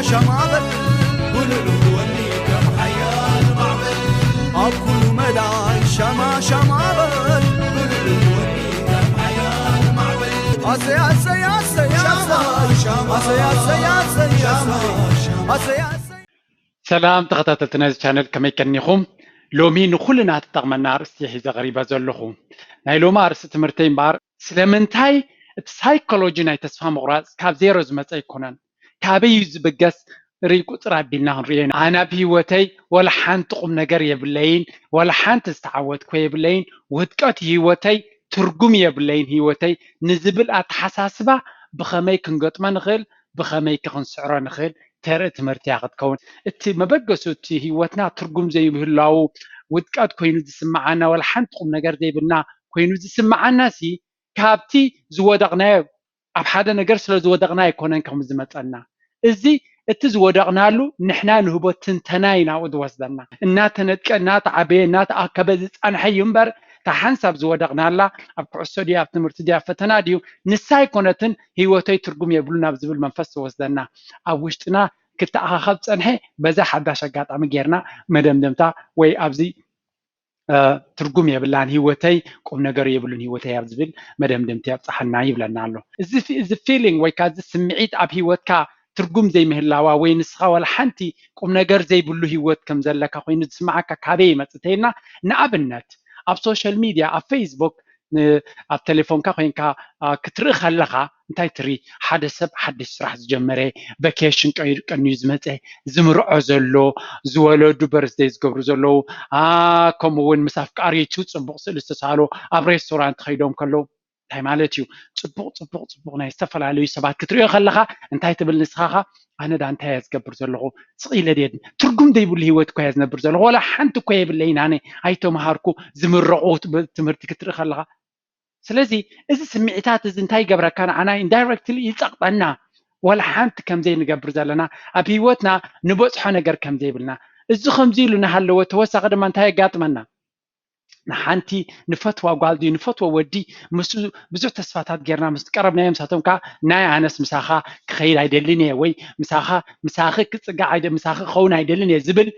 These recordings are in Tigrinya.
ሸማበል ጉልሉ ወኒ ከም ሓያል ማዕበል ኣብ ኩሉ መዳይ ሸማ ሸማበል ጉልሉ ወኒ ከም ሓያል ማዕበል ኣሰይ ኣሰይ ኣሰይ ኣሰይ ኣሰይ ኣሰይ ኣሰይ ኣሰይ ኣሰይ ኣሰይ ሰላም ተኸታተልቲ ናይዚ ቻነል ከመይ ቀኒኹም? ሎሚ ንኹልና ትጠቕመና ኣርእስቲ ሒዘ ቀሪበ ዘለኹ። ናይ ሎሚ ኣርእስቲ ትምህርተይ እምበኣር ስለምንታይ እቲ ሳይኮሎጂ ናይ ተስፋ ምቑራፅ ካብ ዜሮ ዝመፀ ኣይኮነን። ካበይ እዩ ዝብገስ? ርኢ ቁፅር ኣቢልና ክንሪኦ ኢና። ኣነ ኣብ ህይወተይ ወላ ሓንቲ ቁም ነገር የብለይን፣ ወላ ሓንቲ ዝተዓወትኮ የብለይን፣ ውድቀት ህይወተይ ትርጉም የብለይን፣ ህይወተይ ንዝብል ኣተሓሳስባ ብኸመይ ክንገጥሞ ንኽእል፣ ብኸመይ ከ ክንስዕሮ ንኽእል ተርኢ ትምህርቲ እያ ክትከውን። እቲ መበገሱ እቲ ህይወትና ትርጉም ዘይምህላዉ ውድቀት ኮይኑ ዝስምዓና፣ ወላ ሓንቲ ቁም ነገር ዘይብልና ኮይኑ ዝስምዓና ሲ ካብቲ ዝወደቕናዮ ኣብ ሓደ ነገር ስለ ዝወደቕና ኣይኮነን ከም ዝመፀና። እዚ እቲ ዝወደቕናሉ ንሕና ንህቦ ትንተና እዩ ናብኡ ዝወስደና። እናተነጥቀ እናተዓበየ እናተኣከበ ዝፀንሐ እዩ እምበር እታ ሓንሳብ ዝወደቕናላ ኣብ ኩዕሶ ድዩ ኣብ ትምህርቲ ድዩ ኣብ ፈተና ድዩ ንሳ ኣይኮነትን ህይወተይ ትርጉም የብሉን ኣብ ዝብል መንፈስ ትወስደና። ኣብ ውሽጥና ክተኣኻኸብ ፀንሐ በዛ ሓዳሽ ኣጋጣሚ ጌርና መደምደምታ ወይ ኣብዚ ትርጉም የብላን ህይወተይ ቁም ነገር የብሉን ህይወተይ ኣብ ዝብል መደምደምቲ ኣብፀሓና ይብለና ኣሎ። እዚ feeling ወይ ከዓ እዚ ስምዒት ኣብ ህይወትካ ትርጉም ዘይምህላዋ ወይ ንስኻ ዋላ ሓንቲ ቁም ነገር ዘይብሉ ህይወት ከም ዘለካ ኮይኑ ዝስምዓካ ካበይ ይመፅእ ተይልና ንኣብነት ኣብ social media ኣብ Facebook ኣብ ቴሌፎንካ ኮይንካ ክትርኢ ከለኻ እንታይ ትርኢ ሓደ ሰብ ሓድሽ ስራሕ ዝጀመረ vacation ቀይሩ ቀንዩ ዝመፀ ዝምርዖ ዘሎ ዝወለዱ birthday ዝገብሩ ዘለዉ ከምኡ እውን ምስ ኣፍቃሪቱ ፅቡቕ ስእሊ ዝተሳሉ ኣብ restaurant ከይዶም ከለዉ እንታይ ማለት እዩ ፅቡቕ ፅቡቕ ፅቡቕ ናይ ዝተፈላለዩ ሰባት ክትሪኦ ከለኻ እንታይ ትብል ንስኻኻ ኣነ ዳ እንታይ እየ ዝገብር ዘለኹ ስቕ ኢለ ድየ ትርጉም ዘይብሉ ህይወት እኮ እየ ዝነብር ዘለኹ ወላ ሓንቲ እኮ የብለይን ኣነ ኣይተምሃርኩ ዝምረቑ ትምህርቲ ክትርኢ ከለኻ ስለዚ እዚ ስምዒታት እዚ እንታይ ይገብረካ ንዓና indirectly ይፀቕጠና ወላ ሓንቲ ከምዘይ ንገብር ዘለና ኣብ ህይወትና ንበፅሖ ነገር ከምዘይብልና እዚ ከምዚ ኢሉ እናሃለወ ተወሳኺ ድማ እንታይ የጋጥመና ንሓንቲ ንፈትዋ ጓል ድዩ ንፈትዎ ወዲ ምስ ብዙሕ ተስፋታት ጌርና ምስ ቀረብናዮም ንሳቶም ከዓ ናይ ኣነስ ምሳኻ ክኸይድ ኣይደልን እየ ወይ ምሳኻ ምሳኺ ክፅጋዕ ኣይደ ምሳኺ ክኸውን ኣይደልን እየ ዝብል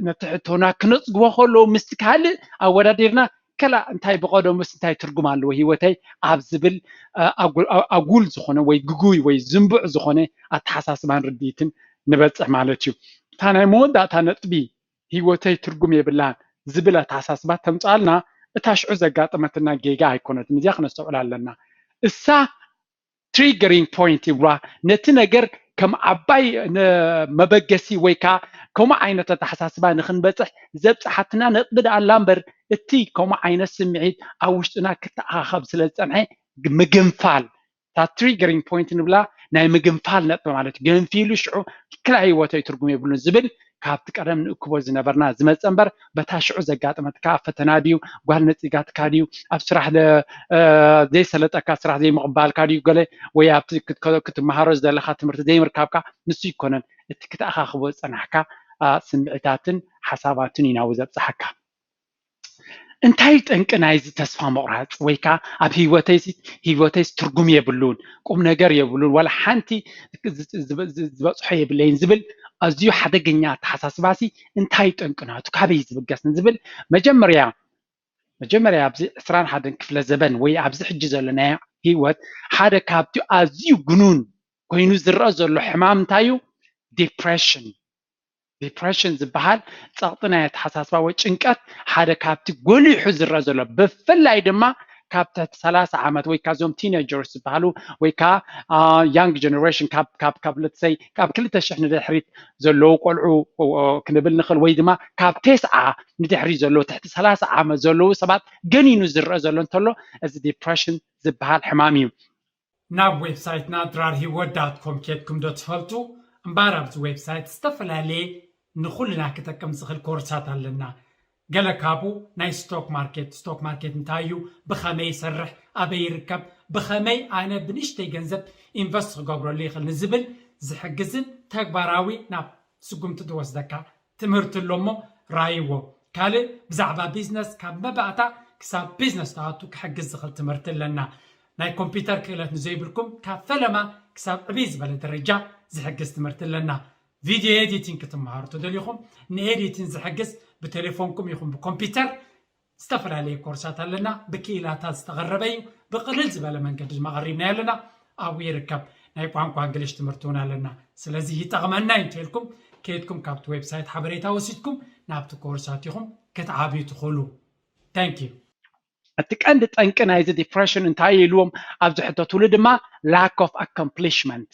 ነቲ ሕቶና ክነፅግቦ ከለዉ ምስቲ ካልእ ኣወዳዲርና ከላ እንታይ ብቐደሙስ እንታይ ትርጉም ኣለዎ ህይወተይ ኣብ ዝብል ኣጉል ዝኾነ ወይ ግጉይ ወይ ዝንቡዕ ዝኾነ ኣተሓሳስባን ርድኢትን ንበፅሕ ማለት እዩ እታ ናይ መወዳእታ ነጥቢ ህይወተይ ትርጉም የብላን ዝብል ኣተሓሳስባ ተምፅኣልና እታ ሽዑ ዘጋጠመትና ጌጋ ኣይኮነትን እዚኣ ክነስተውዕል ኣለና እሳ triggering point ይብሏ ነቲ ነገር ከም ዓባይ መበገሲ ወይ ከዓ ከምኡ ዓይነት ኣተሓሳስባ ንክንበፅሕ ዘብፅሓትና ነጥቢ ደኣ ኣላ እምበር እቲ ከምኡ ዓይነት ስምዒት ኣብ ውሽጥና ክተኣኻኸብ ስለ ዝፀንሐ ምግንፋል እታ triggering point ንብላ ናይ ምግንፋል ነጥቢ ማለት እዩ ገንፊሉ ሽዑ ትክክል ህይወተይ ትርጉም የብሉን ዝብል ካብቲ ቀደም ንእክቦ ዝነበርና ዝመፀ እምበር በታ ሽዑ ዘጋጠመትካ ኣብ ፈተና ድዩ ጓል ነፂጋትካ ድዩ ኣብ ስራሕ ዘይሰለጠካ ስራሕ ዘይምቕባልካ ድዩ ገለ ወይ ኣብቲ ክትመሃሮ ዝደለካ ትምህርቲ ዘይምርካብካ ንሱ ይኮነን እቲ ክትኣኻኽቦ ዝፀናሕካ ስምዒታትን ሓሳባትን እዩ ናብኡ ዘብፅሓካ እንታይ ጠንቂ ናይዚ ተስፋ ምቑራፅ ወይ ከዓ ኣብ ህይወተይስ ህይወተይስ ትርጉም የብሉን ቁም ነገር የብሉን ዋላ ሓንቲ ዝበፅሖ የብለይን ዝብል ኣዝዩ ሓደገኛ ኣተሓሳስባሲ እንታይ ጠንቂ ናቱ ካበይ ዝብገስ ንዝብል መጀመርያ መጀመርያ ኣብዚ ዕስራን ሓደን ክፍለ ዘበን ወይ ኣብዚ ሕጂ ዘለናዮ ህይወት ሓደ ካብቲ ኣዝዩ ግኑን ኮይኑ ዝረአ ዘሎ ሕማም እንታይ እዩ ዲፕሬሽን ዲፕሬሽን ዝበሃል ፀቕጢ ናይ ኣተሓሳስባ ወይ ጭንቀት ሓደ ካብቲ ጎሊሑ ዝረአ ዘሎ ብፍላይ ድማ ካብ ትሕቲ ሰላሳ ዓመት ወይ ካብዞም teenagers ዝበሃሉ ወይ ከዓ young generation ካብ ካብ ካብ let's say ካብ ክልተ ሽሕ ንድሕሪት ዘለዉ ቆልዑ ክንብል ንኽእል ወይ ድማ ካብ ቴስዓ ንድሕሪት ዘለዉ ትሕቲ ሰላሳ ዓመት ዘለዉ ሰባት ገኒኑ ዝረአ ዘሎ እንተሎ እዚ ዲፕሬሽን ዝበሃል ሕማም እዩ ናብ ዌብሳይትና ድራር ሂወት ዳት ኮም ኬድኩም ዶ ትፈልጡ እምበኣር ኣብዚ ዌብሳይት ዝተፈላለየ ንኹልና ክጠቅም ዝኽእል ኮርሳት ኣለና ገለ ካብኡ ናይ ስቶክ ማርኬት ስቶክ ማርኬት እንታይ እዩ ብኸመይ ይሰርሕ ኣበይ ይርከብ ብኸመይ ኣነ ብንእሽተይ ገንዘብ ኢንቨስት ክገብረሉ ይኽእል ንዝብል ዝሕግዝን ተግባራዊ ናብ ስጉምቲ ዝወስደካ ትምህርቲ ኣሎ እሞ ራይዎ ካልእ ብዛዕባ ቢዝነስ ካብ መባእታ ክሳብ ቢዝነስ ትኣቱ ክሕግዝ ዝኽእል ትምህርቲ ኣለና ናይ ኮምፒውተር ክእለት ንዘይብልኩም ካብ ፈለማ ክሳብ ዕብይ ዝበለ ደረጃ ዝሕግዝ ትምህርቲ ኣለና። ቪድዮ ኤዲቲንግ ክትመሃሩ ተደሊኹም ንኤዲቲንግ ዝሕግዝ ብቴሌፎንኩም ይኹን ብኮምፒውተር ዝተፈላለዩ ኮርሳት ኣለና። ብክኢላታት ዝተቐረበ እዩ። ብቕልል ዝበለ መንገዲ ድማ ቀሪብና ኣለና። ኣብኡ ይርከብ። ናይ ቋንቋ እንግሊሽ ትምህርቲ እውን ኣለና። ስለዚ ይጠቕመና እዩ እንተልኩም ከይድኩም ካብቲ ዌብሳይት ሓበሬታ ወሲድኩም ናብቲ ኮርሳት ኢኹም ክትዓብዩ ትኽእሉ። Thank you። እቲ ቀንዲ ጠንቂ ናይዚ ዲፕሬሽን እንታይ ኢልዎም ኣብ ዝሕተትሉ ድማ lack of accomplishment።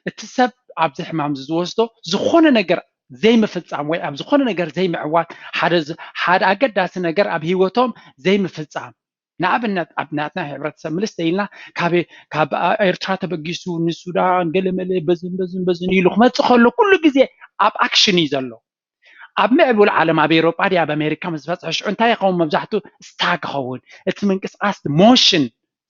እቲ ሰብ ኣብዚ ሕማም ዝወስዶ ዝኾነ ነገር ዘይምፍፃም ወይ ኣብ ዝኾነ ነገር ዘይምዕዋት፣ ሓደ ኣገዳሲ ነገር ኣብ ሂወቶም ዘይምፍፃም። ንኣብነት ኣብ ናትና ሕብረተሰብ ምልስ ኢልና ካብ ኤርትራ ተበጊሱ ንሱዳን ገለመለ በዝን በዝን በዝን ኢሉ ክመፅእ ከሎ ኩሉ ግዜ ኣብ ኣክሽን እዩ ዘሎ። ኣብ ምዕቡል ዓለም ኣብ ኤሮጳ ድያ ኣብ ኣሜሪካ ምስ በፅሐ ሽዑ እንታይ ይኸውን? መብዛሕቱ ስታክ ይኸውን። እቲ ምንቅስቃስ ሞሽን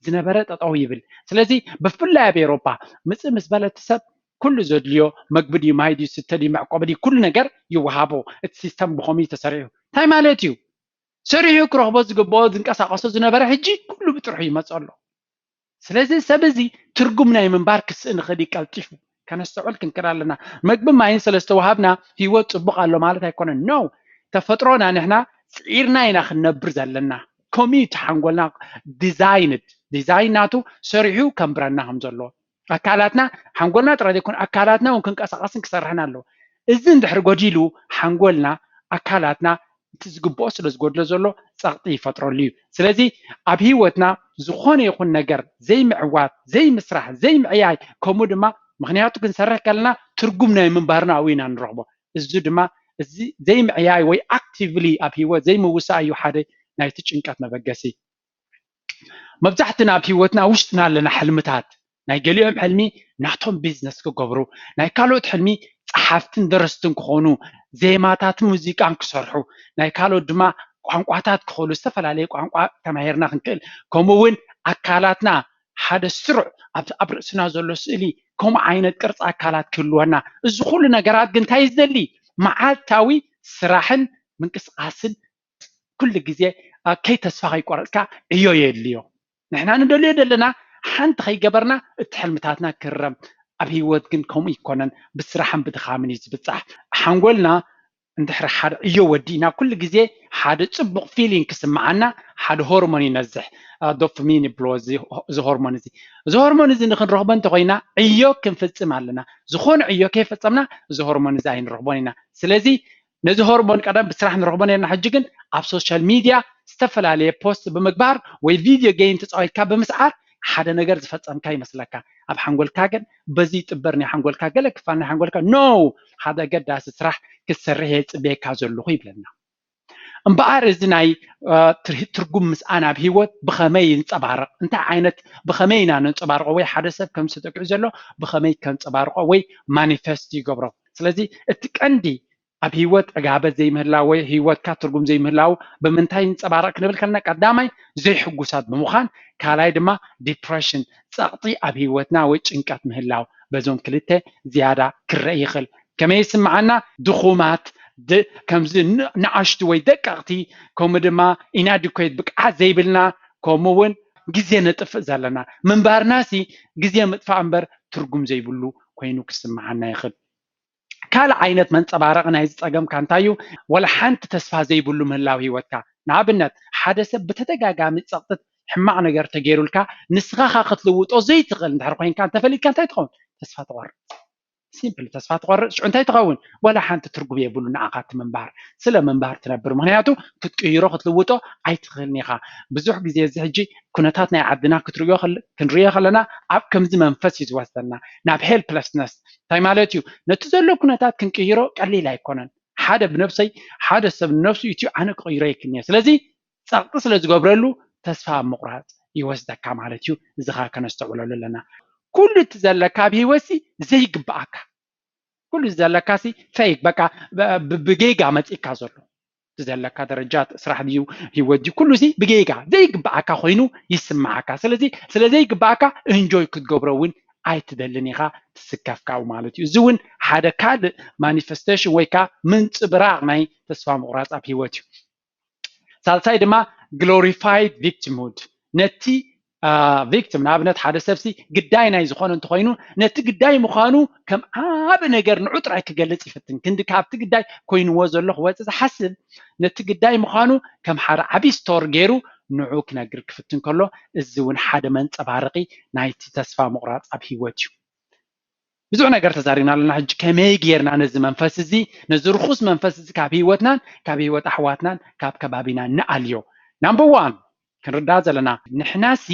ዝነበረ ጠጠው ይብል። ስለዚ ብፍላይ ኣብ ኤሮጳ ምፅእ ምስ በለ እቲ ሰብ ኩሉ ዘድልዮ መግቢ ድዩ ማይ ድዩ ስተ ድዩ መዕቆቢ ድዩ ኩሉ ነገር ይወሃቦ። እቲ ሲስተም ብኸምኡ እዩ ተሰሪዑ። እንታይ ማለት እዩ? ሰሪሑ ክረኽቦ ዝግብኦ ዝንቀሳቐሶ ዝነበረ ሕጂ ኩሉ ብጥርሑ ይመፅእ ኣሎ። ስለዚ ሰብ እዚ ትርጉም ናይ ምንባር ክስእን ይኽእል እዩ ቀልጢፉ። ከነስተውዕል ክንክእል ኣለና። መግቢ ማይን ስለ ዝተዋሃብና ህይወት ፅቡቕ ኣሎ ማለት ኣይኮነን። ኖ፣ ተፈጥሮና ንሕና ስዒርና ኢና ክንነብር ዘለና። ከምኡ እዩ እቲ ሓንጎልና ዲዛይንድ። ዲዛይን ናቱ ሰሪሑ ከንብረና ከም ዘለዎ ኣካላትና ሓንጎልና ጥራይ ዘይኮነ ኣካላትና እውን ክንቀሳቐስን ክሰርሕን ኣለዎ። እዚ እንድሕር ጎዲሉ ሓንጎልና ኣካላትና እቲ ዝግብኦ ስለ ዝጎድሎ ዘሎ ፀቕጢ ይፈጥረሉ እዩ። ስለዚ ኣብ ህይወትና ዝኾነ ይኹን ነገር ዘይምዕዋት፣ ዘይምስራሕ፣ ዘይምዕያይ ከምኡ ድማ ምክንያቱ ክንሰርሕ ከለና ትርጉም ናይ ምንባርና ኣብኡ ኢና ንረኽቦ። እዚ ድማ እዚ ዘይምዕያይ ወይ ኣክቲቭሊ ኣብ ህይወት ዘይምውሳእ እዩ ሓደ ናይቲ ጭንቀት መበገሲ። መብዛሕትና ኣብ ህይወትና ውሽጥና ኣለና ሕልምታት። ናይ ገሊኦም ሕልሚ ናቶም ቢዝነስ ክገብሩ፣ ናይ ካልኦት ሕልሚ ጸሓፍትን ደረስትን ክኾኑ፣ ዜማታትን ሙዚቃን ክሰርሑ፣ ናይ ካልኦት ድማ ቋንቋታት ክኽእሉ፣ ዝተፈላለየ ቋንቋ ተማሂርና ክንክእል፣ ከምኡ እውን ኣካላትና ሓደ ስሩዕ ኣብ ኣብ ርእስና ዘሎ ስእሊ ከምኡ ዓይነት ቅርፂ ኣካላት ክህልወና። እዚ ኩሉ ነገራት ግን እንታይ እዩ ዝደሊ? መዓልታዊ ስራሕን ምንቅስቃስን ኩሉ ግዜ ከይተስፋ ከይቆረፅካ ዕዮ የድልዮ። ንሕና ንደልዮ ዘለና ሓንቲ ከይገበርና እቲ ሕልምታትና ክረም። ኣብ ህይወት ግን ከምኡ ይኮነን፣ ብስራሕን ብድኻምን እዩ ዝብፃሕ። ሓንጎልና እንድሕር ሓደ ዕዮ ወዲእና ኩሉ ግዜ ሓደ ፅቡቕ ፊሊንግ ክስምዓና ሓደ ሆርሞን ይነዝሕ፣ ዶፓሚን ይብልዎ እዚ ሆርሞን እዚ። እዚ ሆርሞን እዚ ንክንረኽቦ እንተኮይና ዕዮ ክንፍፅም ኣለና። ዝኾነ ዕዮ ከይፈፀምና እዚ ሆርሞን እዚ ኣይንረኽቦን ኢና። ስለዚ ነዚ ሆርሞን ቀደም ብስራሕ ንረኽቦ ነርና፣ ሕጂ ግን ኣብ ሶሻል ሚድያ ዝተፈላለየ ፖስት ብምግባር ወይ ቪድዮ ጌም ተፃዊትካ ብምስዓር ሓደ ነገር ዝፈፀምካ ይመስለካ። ኣብ ሓንጎልካ ግን በዚ ይጥበር ናይ ሓንጎልካ ገለ ክፋል ናይ ሓንጎልካ ኖ ሓደ ኣገዳሲ ስራሕ ክትሰርሕ እየ ዝፅበየካ ዘለኹ ይብለና። እምበኣር እዚ ናይ ትርጉም ምስኣን ኣብ ሂወት ብኸመይ ይንፀባረቕ? እንታይ ዓይነት ብኸመይ ኢና ነንፀባርቆ? ወይ ሓደ ሰብ ከም ተጠቂዑ ዘሎ ብኸመይ ከንፀባርቆ ወይ ማኒፌስት ይገብሮ? ስለዚ እቲ ቀንዲ ኣብ ሂወት ዕጋበት ዘይምህላው ወይ ሂወትካ ትርጉም ዘይምህላው ብምንታይ ይንፀባረቕ ክንብል ከለና ቀዳማይ ዘይሕጉሳት ብምዃን፣ ካልኣይ ድማ ዲፕረሽን ፀቕጢ ኣብ ሂወትና ወይ ጭንቀት ምህላው በዞም ክልተ ዝያዳ ክረአ ይኽእል። ከመይ ይስምዓና? ድኹማት፣ ከምዚ ንኣሽቱ ወይ ደቀቕቲ፣ ከምኡ ድማ ኢናዲኮት ብቅዓት ዘይብልና፣ ከምኡ እውን ግዜ ነጥፍእ ዘለና። ምንባርና ሲ ግዜ ምጥፋእ እምበር ትርጉም ዘይብሉ ኮይኑ ክስምዓና ይኽእል። ካልእ ዓይነት መንፀባረቂ ናይዚ ፀገምካ እንታይ እዩ? ዋላ ሓንቲ ተስፋ ዘይብሉ ምህላው ሂወትካ። ንኣብነት ሓደ ሰብ ብተደጋጋሚ ፀቕጥት ሕማቕ ነገር ተገይሩልካ ንስኻኻ ክትልውጦ ዘይትኽእል እንድሕር ኮይንካ እንተፈሊጥካ እንታይ ትኸውን? ተስፋ ትቆርፅ። ሲምፕል ተስፋ ትቆርፅ። ሽዑ እንታይ ትኸውን? ዋላ ሓንቲ ትርጉም የብሉ ንዓኻ እቲ ምንባር። ስለ ምንባር ትነብር። ምክንያቱ ክትቅይሮ ክትልውጦ ኣይትኽእልን ኢኻ። ብዙሕ ግዜ እዚ ሕጂ ኩነታት ናይ ዓድና ክትርእዮ ክንርእዮ ከለና ኣብ ከምዚ መንፈስ እዩ ዝወስደና ናብ ሄልፕለስነስ። እንታይ ማለት እዩ? ነቲ ዘሎ ኩነታት ክንቅይሮ ቀሊል ኣይኮነን። ሓደ ብነብሰይ ሓደ ሰብ ንነብሱ ኢትዩ ኣነ ክቕይሮ ይክልንዮ። ስለዚ ፀቕጢ ስለ ዝገብረሉ ተስፋ ኣብ ምቑራፅ ይወስደካ ማለት እዩ። እዚ ከዓ ከነስተውዕለሉ ኣለና። ኩሉ እቲ ዘለካ ኣብ ሂወትሲ ዘይግብኣካ ኩሉ እዚ ዘለካ ሲ ፌክ በቃ ብጌጋ መፂካ ዘሎ እቲ ዘለካ ደረጃ ስራሕ ድዩ ሂወት ድዩ ኩሉ ሲ ብጌጋ ዘይግብኣካ ኮይኑ ይስምዓካ። ስለዚ ስለ ዘይግብኣካ እንጆይ ክትገብሮ እውን ኣይትደልን ኢኻ ትስከፍ ካብኡ ማለት እዩ። እዚ እውን ሓደ ካልእ ማኒፌስቴሽን ወይ ከዓ ምንፅብራቕ ናይ ተስፋ ምቑራፅ ኣብ ሂወት እዩ። ሳልሳይ ድማ ግሎሪፋይድ ቪክቲምሁድ ነቲ ቪክቲም ንኣብነት ሓደ ሰብሲ ግዳይ ናይ ዝኾነ እንተኮይኑ ነቲ ግዳይ ምዃኑ ከም ዓብ ነገር ንዑ ጥራይ ክገልጽ ይፍትን ክንዲ ካብቲ ግዳይ ኮይንዎ ዘሎ ክወፅእ ዝሓስብ ነቲ ግዳይ ምዃኑ ከም ሓደ ዓብዪ ስቶር ገይሩ ንዑ ክነግር ክፍትን ከሎ እዚ እውን ሓደ መንፀባረቂ ናይቲ ተስፋ ምቑራፅ ኣብ ህይወት እዩ። ብዙሕ ነገር ተዛሪብና ኣለና። ሕጂ ከመይ ጌርና ነዚ መንፈስ እዚ ነዚ ርኹስ መንፈስ እዚ ካብ ህይወትናን ካብ ህይወት ኣሕዋትናን ካብ ከባቢና ንኣልዮ? ናምበር ዋን ክንርዳእ ዘለና ንሕናሲ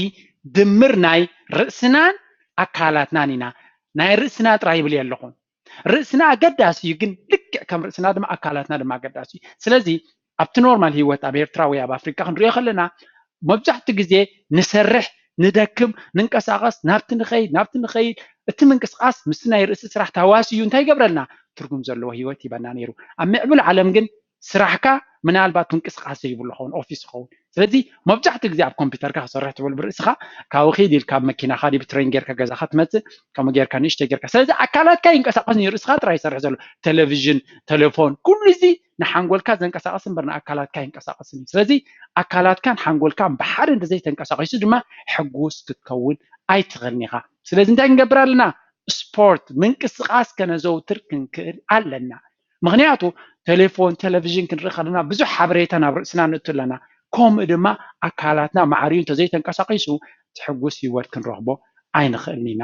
ድምር ናይ ርእስናን ኣካላትናን ኢና። ናይ ርእስና ጥራይ ይብል ኣለኹ። ርእስና ኣገዳሲ እዩ፣ ግን ልክዕ ከም ርእስና ድማ ኣካላትና ድማ ኣገዳሲ እዩ። ስለዚ ኣብቲ ኖርማል ህይወት ኣብ ኤርትራ ወይ ኣብ ኣፍሪቃ ክንሪኦ ከለና መብዛሕትኡ ግዜ ንሰርሕ፣ ንደክም፣ ንንቀሳቐስ፣ ናብቲ ንኸይድ ናብቲ ንኸይድ። እቲ ምንቅስቃስ ምስቲ ናይ ርእሲ ስራሕ ተዋሲዩ እንታይ ይገብረልና? ትርጉም ዘለዎ ህይወት ይበና ነይሩ። ኣብ ምዕቡል ዓለም ግን ስራሕካ ምናልባት ምንቅስቃስ ዘይብሉ ኸውን ኦፊስ ኸውን። ስለዚ መብዛሕትኡ ግዜ ኣብ ኮምፒውተርካ ክሰርሕ ትብል ብርእስኻ ካብኡ ኺድ ኢልካ ኣብ መኪናኻ ድዩ ብትሬን ጌርካ ገዛኻ ትመፅእ ከምኡ ጌርካ ንእሽተይ ጌርካ። ስለዚ ኣካላትካ ይንቀሳቀስ ንዩ ርእስኻ ጥራይ ይሰርሕ ዘሎ። ቴሌቪዥን፣ ቴሌፎን፣ ኩሉ እዚ ንሓንጎልካ ዘንቀሳቀስ እምበር ንኣካላትካ ይንቀሳቀስን እዩ። ስለዚ ኣካላትካን ሓንጎልካን ብሓደ እንተዘይተንቀሳቂሱ ድማ ሕጉስ ክትከውን ኣይትኽእልን ኢኻ። ስለዚ እንታይ ክንገብር ኣለና? ስፖርት ምንቅስቃስ ከነዘውትር ክንክእል ኣለና። ምክንያቱ ቴሌፎን ቴሌቪዥን ክንርኢ ከለና ብዙሕ ሓበሬታ ናብ ርእስና ንእቱ ኣለና። ከምኡ ድማ ኣካላትና ማዕርዩ እንተዘይተንቀሳቂሱ ትሕጉስ ህይወት ክንረኽቦ ኣይንኽእልን ኢና።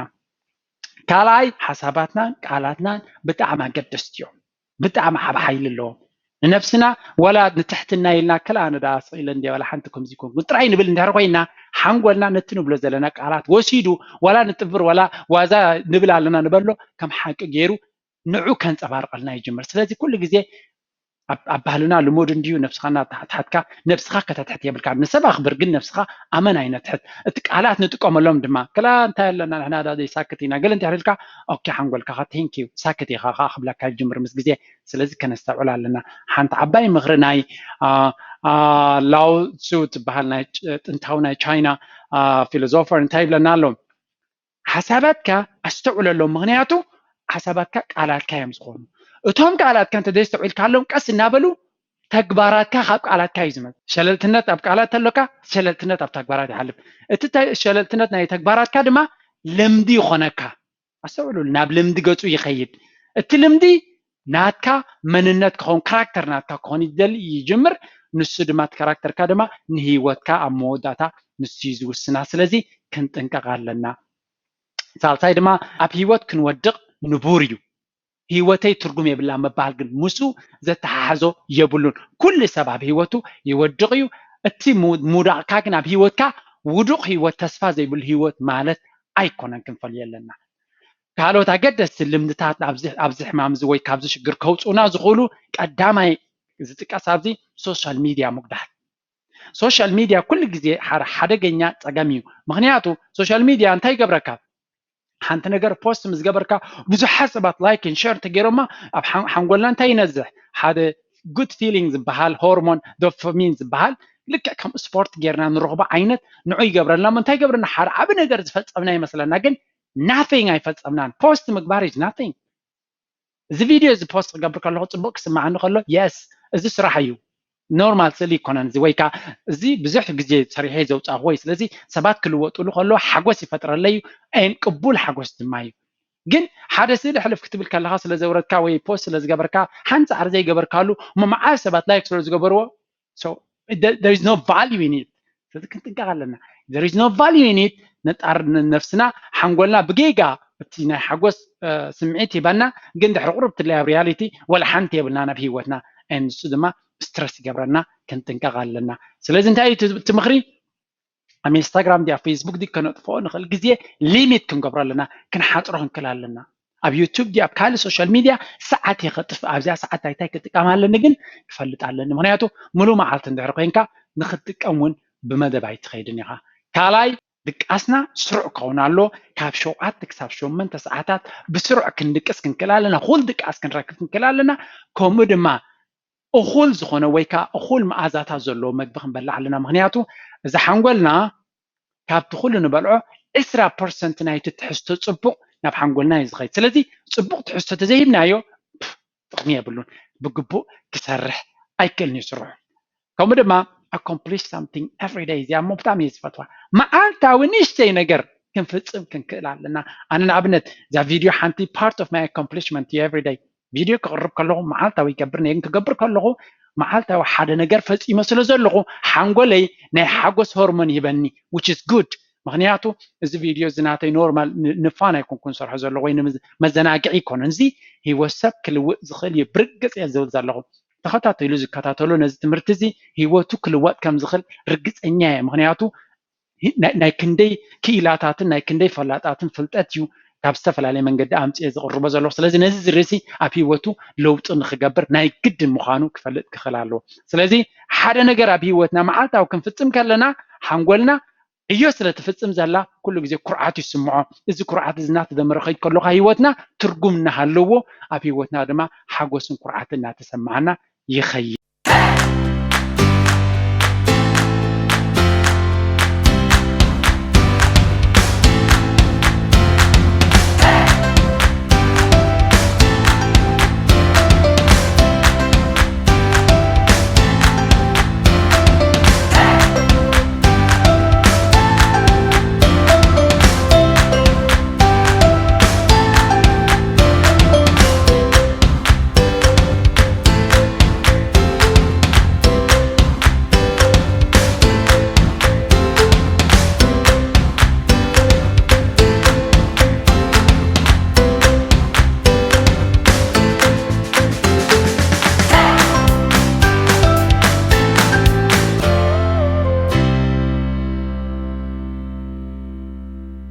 ካልኣይ ሓሳባትናን ቃላትናን ብጣዕሚ ኣገደስቲ እዮም። ብጣዕሚ ዓብ ሓይሊ ኣለዎም። ንነብስና ዋላ ንትሕትና ኢልና ክላ ኣነ ዳ ስቕ ኢለ እንደ ዋላ ሓንቲ ከምዚ ኮንኩ ጥራይ ንብል እንድሕር ኮይና ሓንጎልና ነቲ ንብሎ ዘለና ቃላት ወሲዱ ዋላ ንጥብር ዋላ ዋዛ ንብል ኣለና ንበሎ ከም ሓቂ ገይሩ ንዑ ከንፀባርቀልና ይጅምር። ስለዚ ኩሉ ግዜ ኣብ ባህልና ልሙድ እንድዩ ነብስኻ እናተሓትሓትካ ነብስኻ ከተትሕት የብልካ። ንሰብ ኣኽብር ግን ነብስኻ ኣመን ኣይነትሕት። እቲ ቃላት ንጥቀመሎም ድማ ክላ እንታይ ኣለና ንሕና ዳ ዘይሳክት ኢና ገለ እንድሕር ኢልካ ኦኬ ሓንጎልካ ኸ ቴንኪዩ ሳክት ኢኻ ኸዓ ክብለካ ይጅምር ምስ ግዜ። ስለዚ ከነስተውዕል ኣለና። ሓንቲ ዓባይ ምኽሪ ናይ ላውሱ ትበሃል ናይ ጥንታዊ ናይ ቻይና ፊሎዞፈር እንታይ ይብለና ኣሎ? ሓሳባትካ ኣስተውዕለሎም፣ ምኽንያቱ ሓሳባትካ ቃላትካ እዮም ዝኾኑ። እቶም ቃላትካ እንተዘይስተውዒልካሎም ቀስ እናበሉ ተግባራትካ ካብ ቃላትካ እዩ ዝመጽእ። ሸለልትነት ኣብ ቃላት ተሎካ ሸለልትነት ኣብ ተግባራት ይሓልፍ። እቲ ሸለልትነት ናይ ተግባራትካ ድማ ልምዲ ይኾነካ። ኣስተውዕሉሉ፣ ናብ ልምዲ ገጹ ይኸይድ። እቲ ልምዲ ናትካ መንነት ክኸውን ካራክተር ናትካ ክኾን ይደሊ ይጅምር። ንሱ ድማ እቲ ካራክተርካ ድማ ንህይወትካ ኣብ መወዳእታ ንሱ እዩ ዝውስና። ስለዚ ክንጥንቀቕ ኣለና። ሳልሳይ ድማ ኣብ ህይወት ክንወድቕ ንቡር እዩ። ህይወተይ ትርጉም የብላ ምባል ግን ምስኡ ዘተሓሕዞ የብሉን። ኩሉ ሰብ ኣብ ህይወቱ ይወድቕ እዩ። እቲ ምውዳቕካ ግን ኣብ ህይወትካ ውዱቕ ህይወት ተስፋ ዘይብሉ ህይወት ማለት ኣይኮነን ክንፈልዮ ኣለና። ካልኦት ኣገደስቲ ልምድታት ኣብዚ ሕማም እዚ ወይ ካብዚ ሽግር ከውፅኡና ዝኽእሉ ቀዳማይ ዝጥቀስ ኣብዚ ሶሻል ሚድያ ምጉዳል። ሶሻል ሚድያ ኩሉ ግዜ ሓደ ሓደገኛ ፀገም እዩ። ምክንያቱ ሶሻል ሚድያ እንታይ ይገብረካ? ሓንቲ ነገር ፖስት ምስ ገበርካ ብዙሓት ሰባት ላይክን ሸር እንተገይሮማ ኣብ ሓንጎልና እንታይ ይነዝሕ? ሓደ ጉድ ፊሊንግ ዝበሃል ሆርሞን ዶፓሚን ዝበሃል ልክዕ ከም ስፖርት ጌርና ንረኽቦ ዓይነት ንዑ ይገብረልና። እሞ እንታይ ይገብረና? ሓደ ዓቢ ነገር ዝፈጸምና ይመስለና፣ ግን ናቲንግ ኣይፈጸምናን። ፖስት ምግባር ኢዝ ናቲንግ። እዚ ቪድዮ እዚ ፖስት ክገብር ከለኹ ጽቡቕ ክስምዓኒ ከሎ የስ እዚ ስራሕ እዩ፣ ኖርማል ስእሊ ይኮነን እዚ ወይ ከዓ እዚ ብዙሕ ግዜ ሰሪሐ ዘውፃእኹዎ እዩ። ስለዚ ሰባት ክልወጡሉ ከለዉ ሓጎስ ይፈጥረለይ እዩ፣ ን ቅቡል ሓጎስ ድማ እዩ። ግን ሓደ ስእሊ ሕልፍ ክትብል ከለካ ስለ ዘውረድካ ወይ ፖስት ስለ ዝገበርካ ሓንቲ ፃዕሪ ዘይገበርካሉ እሞ መዓብ ሰባት ላይክ ስለ ዝገበርዎ there is no value in it። ስለዚ ክንጥንቀቕ ኣለና። There is no value in it። ነጣር ነፍስና ሓንጎልና ብጌጋ እቲ ናይ ሓጎስ ስምዒት ይበና፣ ግን ድሕሪ ቁርብ ትለይ ኣብ ሪያሊቲ ወላ ሓንቲ የብልና ናብ ህይወትና። ንሱ ድማ ስትረስ ይገብረና፣ ክንጥንቀቕ ኣለና። ስለዚ እንታይ እዩ እቲ ምኽሪ? ኣብ ኢንስታግራም ድያ ፌስቡክ ድዩ ከነጥፍኦ ንኽእል ግዜ ሊሚት ክንገብሮ ኣለና፣ ክንሓፅሮ ክንክእል ኣለና። ኣብ ዩቱብ ድዩ ኣብ ካልእ ሶሻል ሚድያ ሰዓት እየ ከጥፍእ፣ ኣብዚኣ ሰዓት ኣይታይ ክጥቀም ኣለኒ ግን ክፈልጥ ኣለኒ። ምክንያቱ ሙሉእ መዓልቲ እንድሕር ኮይንካ ንክትጥቀም እውን ብመደብ ኣይትኸይድን ኢኻ። ካልኣይ ድቃስና ስሩዕ ክኸውን ኣሎ። ካብ ሸውዓተ ክሳብ ሸሞንተ ሰዓታት ብስሩዕ ክንድቅስ ክንክእል ኣለና። እኹል ድቃስ ክንረክብ ክንክእል ኣለና። ከምኡ ድማ እኹል ዝኾነ ወይ ከዓ እኹል መኣዛታት ዘለዎ መግቢ ክንበልዕ ኣለና። ምክንያቱ እዚ ሓንጎልና ካብቲ ኩሉ ንበልዖ ዕስራ ፐርሰንት ናይቲ ትሕዝቶ ፅቡቕ ናብ ሓንጎልና እዩ ዝኸይድ። ስለዚ ፅቡቕ ትሕዝቶ ተዘይሂብናዮ ጥቕሚ የብሉን፣ ብግቡእ ክሰርሕ ኣይክእልን እዩ ስርሑ። ከምኡ ድማ accomplish something every day። እዚኣ እሞ ብጣዕሚ እየ ዝፈትዋ። መዓልታዊ ንእሽተይ ነገር ክንፍፅም ክንክእል ኣለና። ኣነ ንኣብነት እዛ ቪድዮ ሓንቲ part of my accomplishment እዩ። Every day ቪድዮ ክቕርብ ከለኹ መዓልታዊ ይገብር ነይን ክገብር ከለኹ መዓልታዊ ሓደ ነገር ፈፂመ ስለ ዘለኹ ሓንጎለይ ናይ ሓጎስ ሆርሞን ይህበኒ፣ which is good። ምክንያቱ እዚ ቪድዮ እዚ ናተይ ኖርማል ንፋን ኣይኮንኩን ሰርሖ ዘለኹ ወይ መዘናግዒ ይኮነን። እዚ ህይወት ሰብ ክልውጥ ዝኽእል እዩ ብርግፅ እየ ዝብል ዘለኹ። ተኸታተሉ ዝከታተሉ ነዚ ትምህርቲ እዚ ህይወቱ ክልወጥ ከም ዝኽእል ርግፀኛ እየ። ምክንያቱ ናይ ክንደይ ክኢላታትን ናይ ክንደይ ፈላጣትን ፍልጠት እዩ ካብ ዝተፈላለየ መንገዲ ኣምፅኦ ዝቕርቦ ዘለኹ። ስለዚ ነዚ ዝርእሲ ኣብ ህይወቱ ለውጢ ንክገብር ናይ ግድን ምዃኑ ክፈልጥ ክኽእል ኣለዎ። ስለዚ ሓደ ነገር ኣብ ህይወትና መዓልታዊ ክንፍፅም ከለና ሓንጎልና ዕዮ ስለ ትፍፅም ዘላ ኩሉ ግዜ ኩርዓት ይስምዖ። እዚ ኩርዓት እዚ እናተደመረ ከይድ ከሎ ከዓ ህይወትና ትርጉም እናሃለዎ ኣብ ህይወትና ድማ ሓጎስን ኩርዓትን እናተሰማዓና ይኸይድ።